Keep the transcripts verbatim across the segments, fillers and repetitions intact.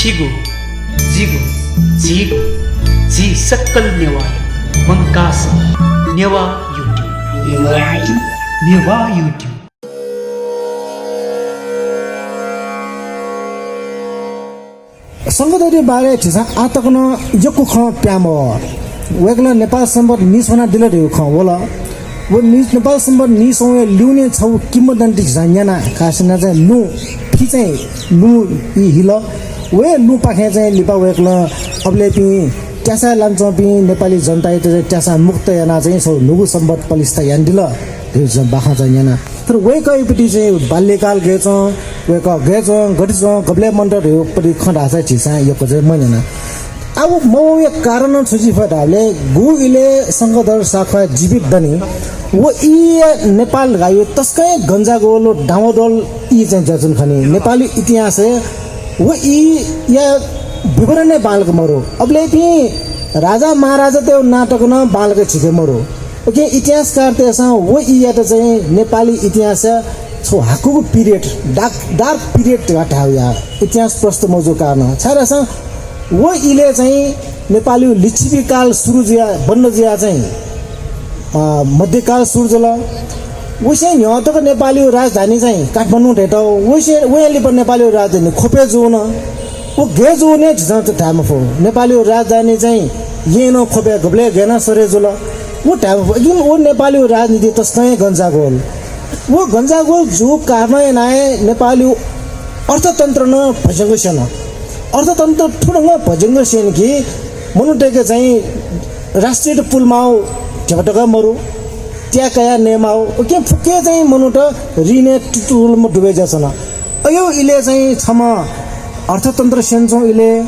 जिगु, जिगु, झीगु, झी सकल नेवाःया मंकाः सः नेवाः YouTube। नेवाः YouTube। शंखधरया बारे झीसं आः तक नं यक्व खँ प्याये मवः। वय्कलं नेपाल संवत् नीस्वनादिल धइगु खँ वल। व नी-, नेपाल संवत् नीस्वंया लिउने छगू किंवदन्ती झीसं न्यना। काशीनाथं चाहिँ लुँ, फि चाहिँ लुँ ई हिल। व हे लुँपाखें चाहिँ लिपा वय्कलं अबलय्‌पिं त्यासाय् लानाच्वंपिं नेपाली जनतायात चाहिँ त्यासां मुक्त यानाः चाहिँ छगू न्हूगु संवत् प्रतिष्ठा यानादिल धइगु झीसं बाखं चाहिँ न्यना। तर वय्कःयापट्टि चाहिँ बाल्यकाल गय् च्वं, वय्कः गय् च्वं, गथे च्वं, गबलय् मन्त धइगुपट्टि खँ धाःसा झीसं यक्व चाहिँ मन्यना। आः व मवःया कारण नं छु जुइ फइ धाःबलय् गुगु इलय् शंखधर साख्वाः जीवित दनि, व ईया नेपाल धकाः तसकं हे गंजागोल व डाँवाडोल ई चाहिँ जुयाच्वन खनी। नेपाली इतिहासय् व ईया विवरण हे बांलाक मरु। अबलय्‌पिं राजा महाराजातय् नाटक नं बांलाक झीके मरु। उकिं इतिहासकारतय्‌सं व ईयात चाहिँ नेपाली इतिहासया छगू हाकुगु period, dark, dark period धकाः धायेगु या इतिहास प्रस्तुत मजूगु कारण। छाय्धाःसा व इलय् चाहिँ नेपाली लिच्छवि काल सुरु जुया, बन्द जुया चाहिँ, अ, मध्यकाल सुरु जुल। वसे न्ह्यः तक नेपाली राजधानी चाहिँ काठमाडौं धयातःगु। वसे, वया लिपा नेपाली राजधानी ख्वपय् जूगु नं। व गय् जूगु नं झीसं त धाये मफु। नेपाली राजधानी चाहिँ येँ नं ख्वपय् गबलय् गय् यानाः सरे जुल, व धाये मफु। अकिं व नेपाली राजनीति तसकं हे गंजागोल। व गंजागोल जूगु कारणं यानाः हे नेपाली अर्थतन्त्र नं भज्यंक स्यन। अर्थतन्त्र थुधंक भज्यंक स्यन कि मनूतय्‌के चाहिँ राष्ट्रियता पुलेमाःगु ध्यबा तक मरु, त्याये कयाः नयेमाःगु। उकिं फुक्क हे चाहिँ मनूत ऋणय् तुतुलुम डुबय् जुयाच्वन। अय् इलय् चाहिँ छम्ह अर्थतन्त्र स्यनाच्वंगु इलय्,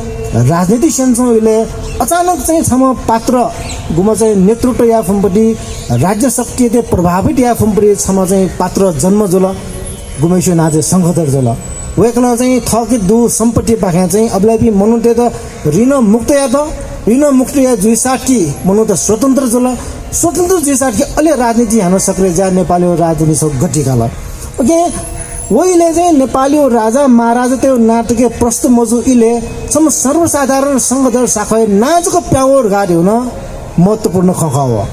राजनीति स्यनाच्वंगु इलय् अचानक चाहिँ छम्ह पात्र, गुम्ह चाहिँ नेतृत्व याये फुम्ह पति, राज्य शक्तियात प्रभावित याये फुम्ह पति छम्ह चाहिँ पात्र जन्म जुल। गुम्हय्‌सिया नां चाहिँ शंखधर जुल। वय्‌कलं चाहिँ थःके दुगु सम्पत्तिपाखें चाहिँ अबलय्‌पिं मनूतय्‌त ऋणमुक्त यात, ऋणमुक्त याये जुइसाथं मनूत स्वतन्त्र जुल। स्वतन्त्र जुइसाथं अले राजनीति हानं सक्रिय जुयाः नेपाली राजनीति छगू गति काल। OK, व इलय् चाहिँ नेपाली राजा महाराजातय् नाटकय् प्रस्तुत मजूगु इलय् छम्ह सर्वसाधारण शंखधर साख्वाःया नां जक प्याहां वःगु धकाः धायेगु नं महत्त्वपूर्ण खँ खः। व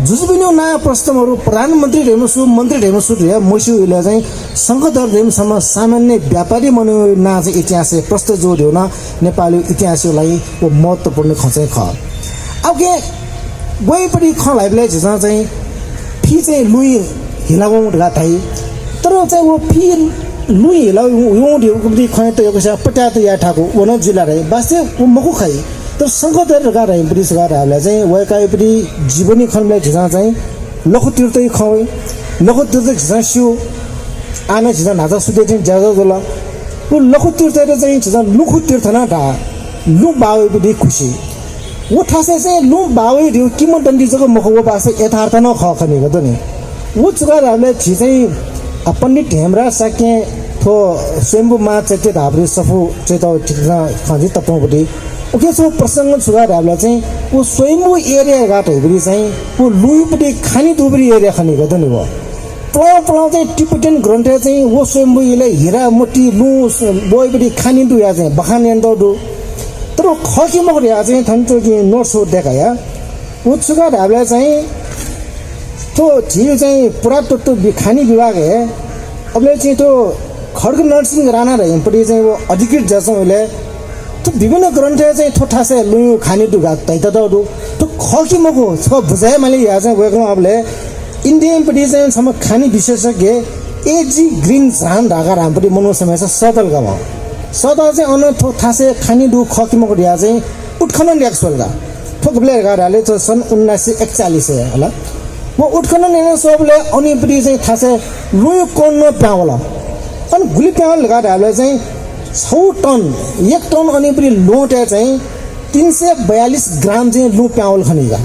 जुजुपिनिगु नां प्रस्तुत मरु, प्रधानमन्त्री धइम्ह सु, मन्त्री धइम्ह सु धयाः मस्यूगु इलय् चाहिँ शंखधर धइम्ह छम्ह सामान्य व्यापारी मनूया नां चाहिँ इतिहासय् प्रस्तुत जूगु धइगु नं नेपाली इतिहासया लागि व महत्त्वपूर्ण खँ चाहिँ खः। OK, वयापट्टि खँ ल्हाइबलय् झीसं चाहिँ फि चाहिँ लुँइ हिलावं धकाः धाइ। तर चाहिँ व फि लुँइ हिलावं धइगु खँयात यक्वस्यां पत्याः याये थाकु व नं जुइ ला धाइ। वास्तवय् व मखु खइ। तर शंखधर धकाः धाइम्हपट्टि छु खः धाःबलय् चाहिँ वय्कःयापट्टि जीवनी खनेबलय् झीसं चाहिँ लखुतीर्थया खँ वइ। लखुतीर्थ झीसं स्यू। आः नं झीसं न्हाचः सुथय् थें ज्याझ्वः जुल। व लखुतीर्थयात चाहिँ झीसं लुँखुतीर्थ नं धाः। लुँ बाः वइपट्टि खुसि। व थासय् चाहिँ लुँ बाः वइ धइगु किंवदन्ती जक मखु, व वास्तवय् यथार्थ नं खः खनीगु दु नि। व छु खः धाःबलय् झी चाहिँ, अ, पण्डित हेमराज शाक्यं थ्व स्वयम्भू महाचैत्य धाःपट्टि सफू च्वयातःगु खँ जिं तप्वंपट्टि। उकिं छगू प्रसंग छु खः धाःबलय् चाहिँ व स्वयम्भू area धकाः धाइपट्टि चाहिँ व लुँयापट्टि खानि दुपट्टि area खनीगु दु नि व। पुलां पुलां चाहिँ तिब्बतीयन ग्रन्थय् चाहिँ व स्वयम्भू इलय् हिरा, मोती, लुँ, स-, वइपट्टि खानि दुया चाहिँ बखान यानातःगु दु। तर खः कि मखु धयाः चाहिँ थन च्वंपिं notes दय्काया। व छु खः धाःबलय् चाहिँ थ्व झी चाहिँ पुरातत्त्व वि-, खानि विभागय् अबलय् चाहिँ थ्व खड्ग नरसिंह राणा धइम्हपट्टि चाहिँ व अधिकृत जुयाच्वंबलय् थ्व विभिन्न ग्रन्थय् चाहिँ थ्व थासय् लुँया खानि दु धकाः धयातःगु दु। थ्व खः कि मखु छकः बुझे माली धयाः चाहिँ वय्कलं अबलय् इन्डियापट्टि चाहिँ छम्ह खानि विशेषज्ञ एजी ग्रिन झान धकाः धाःम्हपट्टि मनू छम्हय्सित सःतल का वं। सःतः चाहिँ अन थ्व थासय् खानि दु खः कि मखु धयाः चाहिँ उत्खनन याके स्वल का। थ्व गबलय् धकाः धाःबलय् थ्व सन् उन्नाइस सय एकचालिसय् हला। व उत्खनन याना स्वःबलय् अनयापट्टि चाहिँ थासय् लुँया कण नं प्याहां वल। अन गुलि प्याहां वल धकाः धाःबलय् चाहिँ छगू टन, एक टन अनयापट्टि ल्वहँतय् चाहिँ तीन सय बयालिस ग्राम चाहिँ लुँ प्याहां वल खनी का।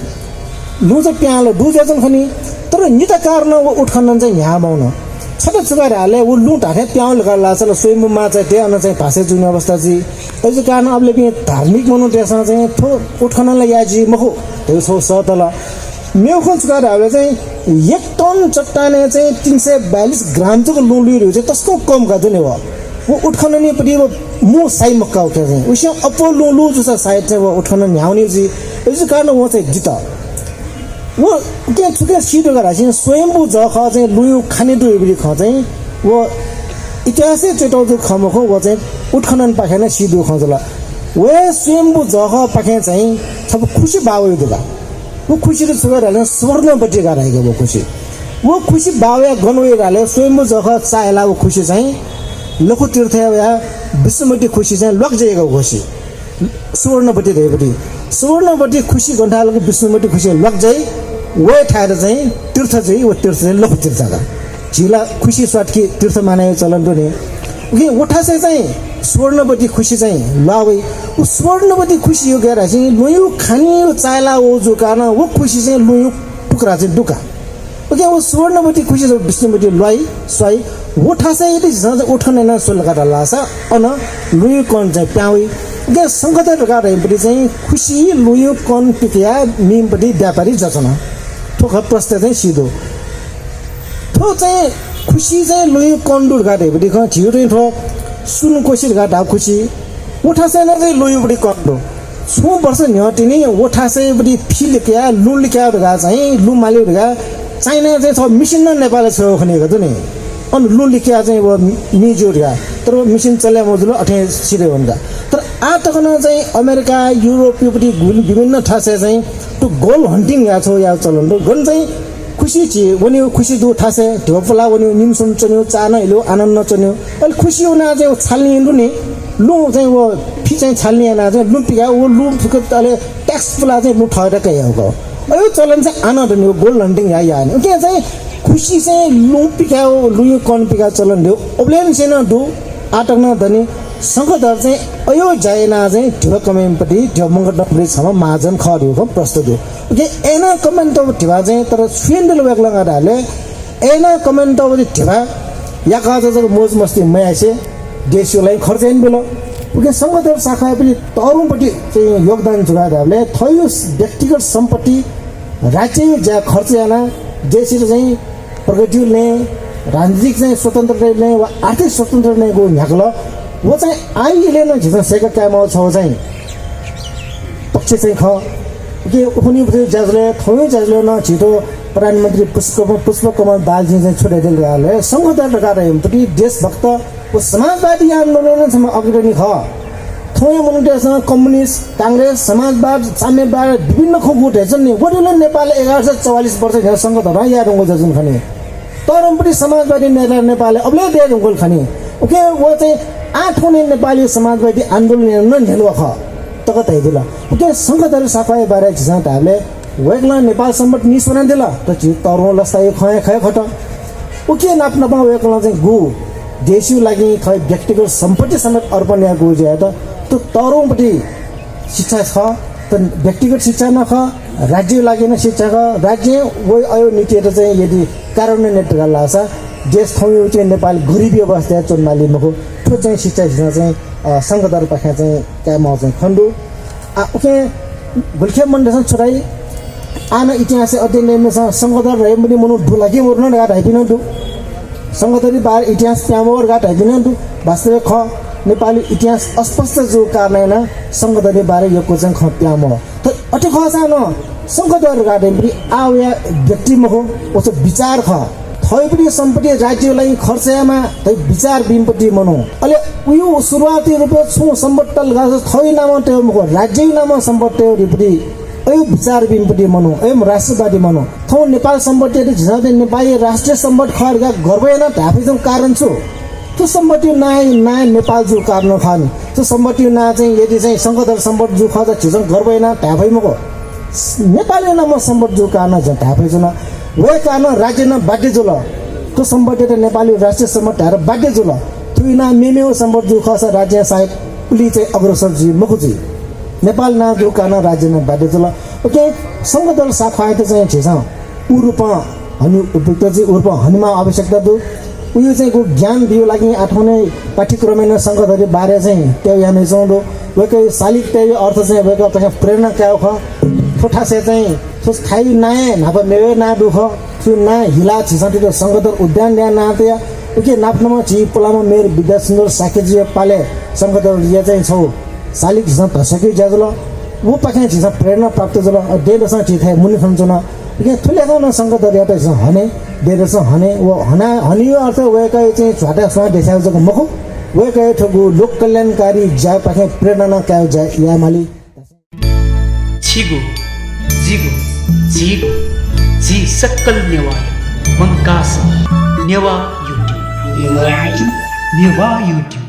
लुँ चाहिँ प्याहां वल, दु जुयाच्वन खनी। तर निता कारणं व उत्खनन चाहिँ न्ह्याः मवन। छता छु खः धाःबलय् व लुँ धात्थें प्याहां वल धकाः धाःसा ला स्वयम्भू महाचैत्य अन चाहिँ भासय् जूगु अवस्था जुइ। अय्जूगु कारणं अबलय्पिं धार्मिक मनूतय्सं चाहिँ थ्व उत्खनन ला याये ज्यू मखु धइगु छगू सःतल। मेगु खँ छु खः धाःबलय् चाहिँ एक टन चट्टानय् चाहिँ तीन सय बयालिस ग्राम जक लुँ लुइ धइगु चाहिँ तसकं कम का दु नि व। व उत्खननयापट्टि व मू साइ मखु का, उकिं चाहिँ उकिं अप्वः लुँ लुँ जूसा सायद चाहिँ व उत्खनन न्ह्याः वनी जुइ। अय्‌जूगु कारणं वं चाहिँ दित। व उकिं छु खँ सी दु का धाःसा स्वयम्भू जःखः चाहिँ लुँया खानी दु धइगु खँ चाहिँ व इतिहासय् च्वयातःगु खँ मखु, व चाहिँ उत्खननपाखें नं सी दुगु खँ जुल। व हे स्वयम्भू जःखःपाखें चाहिँ छपु खुसि बाः वयागु दु का। व खुसियात छु का धाःसा स्वर्णवती का धाइ का व खुसि। व खुसि बाः वयाः गन वइ धाःसा स्वयम्भू जःखः चाःहिलाः व खुसि चाहिँ लखुतीर्थय् वयाः विष्णुमती खुसि चाहिँ ल्वाकजय् का व खुसि। सुवर्णवती धइगु। सुवर्णवती खुसि गन थाय् लखु विष्णुमती खुसि ल्वाकजय्, व थाय्‌त चाहिँ तीर्थ जुइ, व तीर्थ चाहिँ लखुतीर्थ का। झी ला खुसि स्वातुकी तीर्थ मानाया चलन दु नि। उकिं व थासय् चाहिँ सुवर्णवती खुसि चाहिँ ल्वाः वइ। व सुवर्णवती खुसि व गय् धाःसा लुँया खानी चाःहिलाः वःगु जूगु कारणं व खुसि चाहिँ लुँया टुक्रा चाहिँ दु का। उकिं व सुवर्णवती खुसि जब विष्णुमती ल्वाइ, स्वाइ, व थासय् यदि झीसं चाहिँ उत्खनन यानाः स्वल का धाःसा अन लुँया कण चाहिँ पिहां वइ। उकिं शंखधर धकाः धइगुपट्टि चाहिँ खुसि लुँया कण पिकयाः मीपट्टि व्यापारी जुयाच्वन। थ्व खँ प्रश्न चाहिँ सी दु। थ्व चाहिँ खुसि चाहिँ लुँया कण दु धकाः धइगुपट्टि खँ झीगु चाहिँ थ्व सुनकोशी धकाः धाःगु खुसि। व थासय् नं चाहिँ लुँयापट्टि कण दु। छुं वर्ष न्ह्यः तिनि व थासय्‌पट्टि फि लिकयाः लुँ लिकयाः धकाः चाहिँ लुँ माली धकाः चाइनां चाहिँ थ्व मिसिन नं नेपालय् छ्वयेगु खनेगु दु नि। अन लुँ लिकयाः चाहिँ व मि ज्यू धकाः। तर व मिसिन चले मजुल, अथें सिधे वन का। तर आः तक नं चाहिँ अमेरिका, युरोपयापट्टि गुलि विभिन्न थासय् चाहिँ थ्व gold hunting याः छगू याःगु चलन दु। गन चाहिँ खुसि झी वनेगु खुसि दुगु थासय् धिबा पुलाः वनेगु, निम्ह स्वन्हु च्वनेगु, चाःनं हिलेगु, आनन्द नं च्वनेगु। अले खुसि वनाः चाहिँ व छालनी दु नि, लुँ चाहिँ व फि चाहिँ छालनी यानाः चाहिँ लुँ पिकाः व लुँ फुक्क अले tax पुलाः चाहिँ लुँ थःत कयाः वयेगु। अय् चलन चाहिँ आः नं दु नि, व gold hunting याः याः नि। उकिं चाहिँ खुसि चाहिँ लुँ पिकाः व लुँया कण पिकाः चलन दु। उबलेंनिसें नं दु, आः तक नं दनि। शंखधर चाहिँ अय् ज्या यानाः चाहिँ धिबा कमय्‌पट्टि, धिबा मंकाः तःपट्टि छम्ह महाजन खः धइगु खँ प्रष्ट दु। उकिं अय्‌नं कमय् तःगु धिबा चाहिँ तर छु यानादिल वय्‌कलं का धाःसा अय्‌नं कमय् तःगु धिबा याकःचा जक मोज मस्ती मयासें देशया लागि खर्च यानाबिल। उकिं शंखधर साख्वाःयापट्टि तःधंपट्टि चाहिँ योगदान छु का धाःबलय् थःगु व्यक्तिगत सम्पत्ति, राज्यया ज्या खर्च यानाः देशयात चाहिँ प्रगतिया लँय्, राजनीतिक चाहिँ स्वतन्त्रताया लँय् वा आर्थिक स्वतन्त्रताया लँय् गु न्ह्याकल, व चाहिँ आः इलय् नं झीसं सय्‌का कायेमाःगु छगू चाहिँ पक्ष चाहिँ खः। उकिं उखुन्हु ज्याझ्वलय्, थौंया ज्याझ्वलय् नं झीत प्रधानमन्त्री पुष्प, पुष्पकमल दाहालजीं चाहिँ छु धयादिल धाःसा शंखधर धकाः धइम्ह देशभक्त व समाजवादी आन्दोलनय् छम्ह अग्रणी खः। थौंया मनूतय्‌सं कम्युनिस्ट, कांग्रेस, समाजवाद, साम्यवाद विभिन्न खँग्वः धयाच्वन नि। व नं नेपालय् एघार सय चौवालिस वर्ष न्ह्यः शंखधरं याये धुंकूगु जुयाच्वन खनी। तःधंपट्टि समाजवादी नेता नेपालय् अबलय् दये धुंकल खनी। उकिं व चाहिँ आः थौं नं नेपालय् समाजवादी आन्दोलन यानाः नं न्ह्यलुवा खः तक धयादिल। उकिं शंखधर साख्वाःया बारे झीसं धायेबलय् वय्‌कलं नेपाल संवत् नीस्वनादिल, तर झी तःधं लसताया खँय् खये खत। उकिं नाप नापं वय्‌कलं चाहिँ गु देशया लागि थःगु व्यक्तिगत सम्पत्ति समेत अर्पण याःगु ज्या यात। थ्व तःधंपट्टि शिक्षा खः, थ्व व्यक्तिगत शिक्षा नं खः, राज्यया लागि नं शिक्षा खः। राज्यं व अय् नीतियात चाहिँ यदि कार्यान्वयन यात धाःसा देश थौंया चाहिँ नेपाल गरिबी अवस्थाय् च्वनेमाली मखु। थ्व चाहिँ शिक्षा झीसं चाहिँ, अ, शंखधरपाखें चाहिँ कायेमाःगु चाहिँ खने दु। आ, उकिं गुलिखे मनूतय्‌सं छु धाइ, आः नं इतिहासय् अध्ययन याइम्हय्‌सं शंखधर धइम्ह मनू दु ला कि मदु नं धकाः धाइपिं नं दु। शंखधरया बारे इतिहास पिहां मवः धकाः धाइपिं नं दु। वास्तवय् खः, नेपालया इतिहास अस्पष्ट जूगु कारणं यानाः शंखधरया बारे यक्व चाहिँ खँ पिहां मवः। तर अथे खःसां नं शंखधर धकाः धाइम्ह आः वया व्यक्ति मखु, व छगू विचार खः। थःगुपट्टि सम्पत्ति राज्यया लागि खर्च यायेमाः धइगु विचार बीम्हपट्टि मनू। अले वया सुरुवाती रूपय् छुं सम्पत्ति तल धाःसा थःगु नामं तयेगु मखु, राज्यया नामं सम्पत्ति तयेगु धइगुपट्टि अय् विचार बीम्हपट्टि मनू, अय् राष्ट्रवादी मनू। थौं नेपाल सम्बत यात झीसं चाहिँ नेपालया राष्ट्रिय सम्बत खः धकाः गर्व यानाः धाये फइच्वंगु कारण छु? थ्व सम्बतया नां, नां नेपाल जूगु कारणं खः नि। थ्व सम्बतया नां चाहिँ यदि चाहिँ शंखधर सम्बत जूगु खःसा झीसं गर्व यानाः धाये फइ मखु। नेपालया नामं सम्बत जूगु कारणं झीसं धाये फइच्वन। व हे कारणं राज्यं नं बाध्य जुल। थ्व सम्बतयात नेपालया राष्ट्रिय सम्बत धायेत बाध्य जुल। थुगु नां मेमेगु सम्बत जूगु खःसा राज्यं सायद उलि चाहिँ अग्रसर जुइ मखु जुइ। नेपाल नां जूगु कारणं राज्यं नं बाध्य जुल। उकिं शंखधर साख्वाःयात चाहिँ झीसं उ रूपं हने उपयुक्त जुइ, उ रूपं हनेमाःगु आवश्यकता दु। उया चाहिँ गु ज्ञान बिया लागि आः थौं नं पाठ्यक्रमय् नं शंखधरया बारे चाहिँ तयेगु यानाच्वंगु दु। वय्कःया शालिक तयेगु अर्थ चाहिँ वय्कःपाखें प्रेरणा कायेगु खः। थ्व थासय् चाहिँ थ्व थाय् नां हे न्हापा मेगु नां दु खः। थ्व नां हिलाः झीसं थथे शंखधर उद्यान धयाः नां तया। उकी नापनापं झी पुलांम्ह मेयर विद्यासुन्दर शाक्यजुया पालय् शंखधरया चाहिँ छगू सालिक झीसं धस्वाकेगु ज्या जुल। वपाखें झीसं प्रेरणा प्राप्त जुल। अ, दँय्‌दसं झी थथे मुने थन च्वन। उकी थुलि याकं नं शंखधरयात झीसं हने, दँय्‌दसं हने, व हना, हनेगु अर्थ वय्‌कःया चाहिँ झ्वाताय् स्वां देछायेगु जक मखु, वय्‌कःया थुगु लोक कल्याणकारी ज्यापाखें प्रेरणा नं कायेगु ज्या यायेमाली। छिगु, जिगु, झीगु, झी सकल नेवाःया मंकाः सः नेवाः YouTube। नेवाः YouTube।